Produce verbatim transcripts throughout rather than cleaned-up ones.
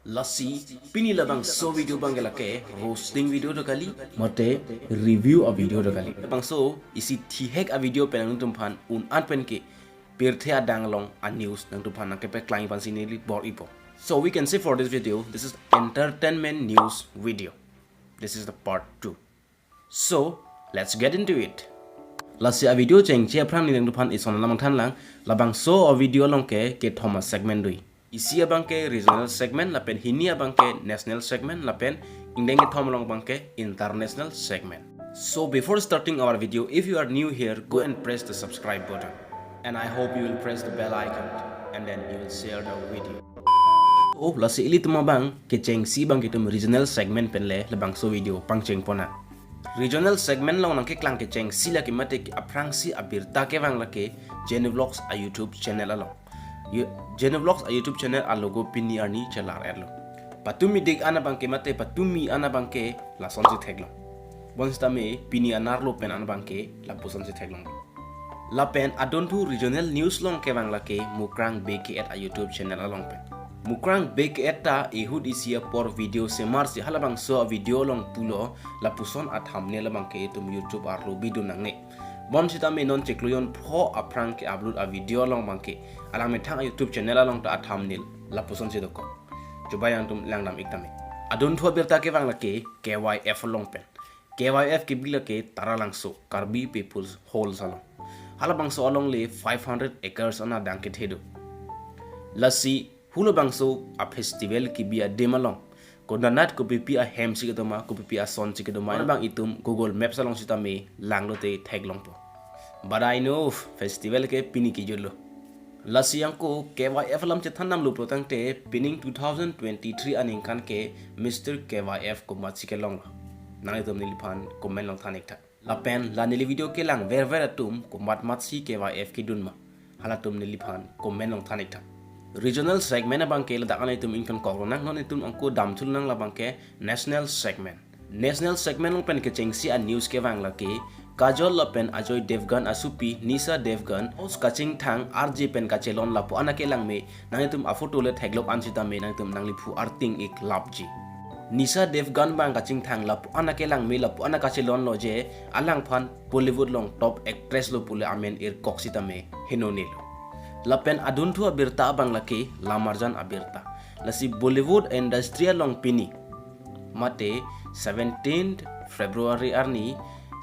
Lasi, pini labangso video abangke lake roasting video do kali, mate review a video do kali. Labangso isi thihek a video pen nangtumphan un-an pen ke pirthe adang along a news nangtumphan nangkepeklang ipan sinili bor-ipo. So we can say for this video, this is entertainment news video. This is the part two. So, let's get into it. Lasi a video chengche aphrang ni nangtumphan ison alam thanlang, labangso a video along ke kethom a segment do. Isi abangke regional segment lapen hini abangke national segment lapen ingdeng kethom along abangke international segment. So before starting our video, if you are new here, go and press the subscribe button. And I hope you will press the bell icon and then you will share the video. Oh, lasi ilitum abang kechengsi abangke itum regional segment pen le labangso video pangcheng ponnang. Regional segment along nangkeklang kechengsi lake mate aphrangsi abirta kevang lake Jenny Vlogs a YouTube channel along. Yu-, Jenny Vlogs a YouTube channel a logo pini arni chelar-etlo. Patumi dik an abangke mate patumi an abangke lasonsi theklong. Bonsitame pini anerlo pen an abangke lapusonsi theklong. Lapen adunthu regional news along kevang lake Mukrang Bey K-et a YouTube channel along pen. Mukrang Bey K-et ta ehut isi apor video semarsi halabangso a video along pulo lapuson a thumbnail abangke itum YouTube arlo bidun nangne. Bonsitame non chiklo jon pho aphrang ke-upload a video along abangke alang methang a YouTube channel along ta a thumbnail lapusonsi dokok. Choba nangtum langdam-ik tame. Adunthu abirta kevang lake K Y F along pen. K Y F kebi lake Taralangso, Karbi People's Hills along. Halabangso along le five hundred acres an adang kethe do. Lasi halabangso a festival kebi adim along, konat konat kopipi ahemsi kedo ma, kopipi asonsi kedo ma, abang itum Google Maps along sitame langlote theklongpo. But I know festival ke pini kejutlo. Lasi ako K Y F alam chethan damlo pulotangte pining two thousand twenty-three aningkan ke Mister K Y F komatsi kelonglo. Nanglitum neliphan comment along than-ik tha. Lapen la neli video kelang verver atum komat matsi K Y F kedun ma, halatum neliphan comment along than-ik tha. Regional segment abangke ladak an itum ingtonkok lonang, non itum ako damthu lonang labangke national segment. National segment along pen kechengsi a news kevang lake Kajol lapen Ajoy Devgan asopi Nisha Devgan house kachingthang arje pen kachelon lapu-an akelangme, nanglitum a photo le theklong an sitame nangtum nangliphu arting-ik lapji. Nisha Devgan abang kachingthang lapu-an akelangme, lapu-an akachelonlo je alangphan Bollywood along top actress lo pule amen irkok sitame henonelo. Lapen adunthu abirta abang lake Lamarjan abirta. Lasi Bollywood industry along pini mate seventeenth February arni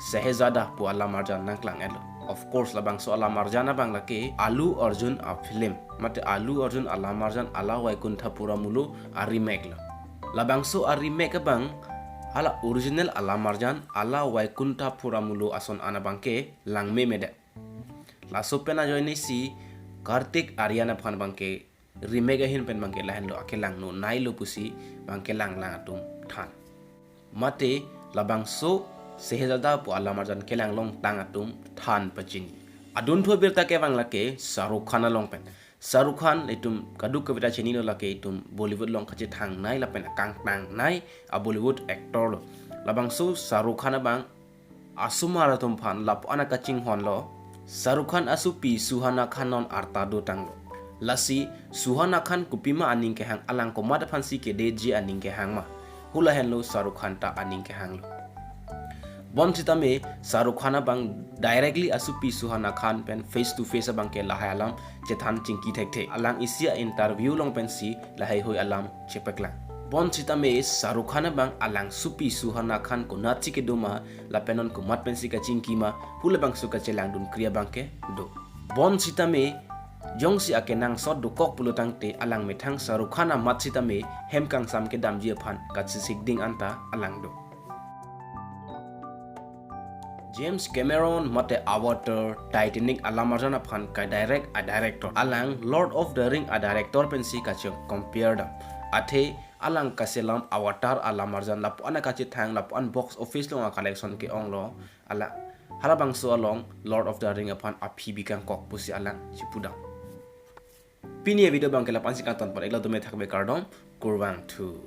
Shehzada pu a Lamarjan nangklang-etlo. Of course, labangso a Lamarjan abang lake Allu Arjun a film, mate Allu Arjun a Lamarjan Aalaa Vaikunthapuramulo a remake lo. Labangso a remake abang hala original a Lamarjan Aalaa Vaikunthapuramulo ason an abangke langmemedet. Laso pen ajoinesi Kartik Aaryan aphan abangke remake ahin pen abangke lahenlo, akelangno nailo pusi abangke langlang atum than. Mate labangso Shehzada pu a Lamarjan kelang longtang atum than pachini. Adunthu abirta kevang lake Shah Rukh Khan along pen. Shah Rukh Khan itum kadokave ta chinilo, lake itum Bollywood along kachithangnei lapen akangtangnei a Bollywood actor lo. Labangso Shah Rukh Khan abang asomar atum aphan lapu-an akachinghonlo, Shah Rukh Khan asopi Suhana Khan non arta dotanglo. Lasi Suhana Khan kopima aning kehang, alang komat aphansi kedetji aning kehang ma? Hula henlo Shah Rukh Khan ta aning kehanglo. Bonsitame Shah Rukh Khan abang directly asopi Suhana Khan pen face to face abangke lahai alam chethan chingki thekthe. Alang isi a interview along pensi lahaihui alam chepaklang. Bonsitame Shah Rukh Khan abang alang sopi Suhana Khan konatsi kedo ma, lapen non komat pensi kachingki ma, pu labangso kachelangdun kri abangke do. Bonsitame jongsi akenangsot dokok pulotangte alang methang Shah Rukh Khan amat sitame hem kangsam kedamji aphan kachisikding anta alang do. James Cameron mate Avatar, Titanic a Lamarjan aphan kadirect a director, alang Lord of the Ring a director pensi kache-compare dam. Athe alang kaselam Avatar a Lamarjan lapu-an akachethang, lapu-an box office along a collection ke-onglo, ala halabangso along Lord of the Ring aphan aphi bikangkok pusi alang chipudam. Pini a video abangke lapu-ansi kangton pon-iklo, dome thakbe kardom, kurvangthu.